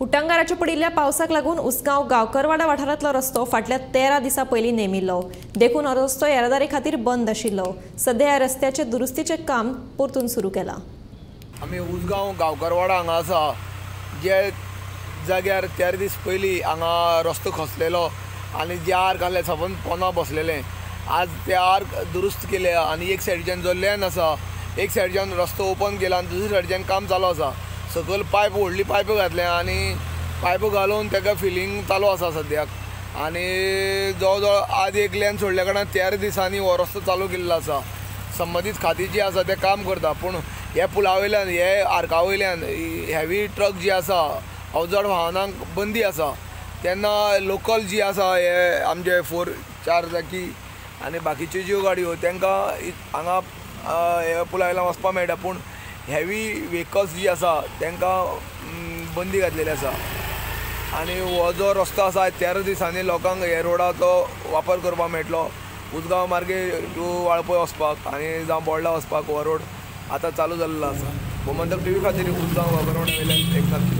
उटंगाराच्या पडिल्ल्या पावसाक लागून उसगांव गांवकरवाडा वाठारांतलो रस्तो फाटल्या 13 दिसां पयलीं नेमिल्लो. देखून हो रस्तो येरादारी खातीर बंद आशिल्लो. सध्या ह्या रस्त्याचे दुरुस्तीचें काम परतून सुरू केलां. आमी उसगांव गांवकरवाडा हांगा आसा, जे जाग्यार 13 दीस पयलीं हांगा रस्तो खसलेलो आनी जे आर्क आहले सबंद पोना बसलेले, आज ते आर्क दुरुस्त केले आनी एक सायडीच्यान जो लेन आसा एक सायडीच्यान रस्तो ओपन केला आनी दुसरे सायडीच्यान काम चालू आसा. सकयल पायप व्हडली पायप घातल्या आनी पायप घालून ताका फिलींग चालू आसा सद्याक. आनी जवळ जवळ आज एक लेन सोडल्या कारणान 13 दिसांनी हो रस्तो चालू केल्लो आसा. संबंदीत खातीं जी आसा तें काम करता, पूण ह्या पुला वयल्यान हे आर्का वयल्यान हेवी ट्रक जी आसा अवजड वाहनांक बंदी आसा. तेन्ना लोकल जी आसा हे आमचे 4 चाकी आनी बाकीच्यो ज्यो गाडयो तांकां हांगा हे पुला वयल्यान वचपाक मेळटा, पूण हेवी व्हेकल्स जी आसा तांकां बंदी घातलेली आसा. आनी हो जो रस्तो आसा 13 दिसांनी लोकांक हे रोडाचो वापर करपाक मेळटलो. उसगांव मार्गे टू वाळपय वचपाक आनी जावं बोर्डा वचपाक हो रोड आतां चालू जाल्लो आसा. गोमंतक टीव्ही खातीर उसगांव गांवकरवाडा वयल्यान एकनाथ.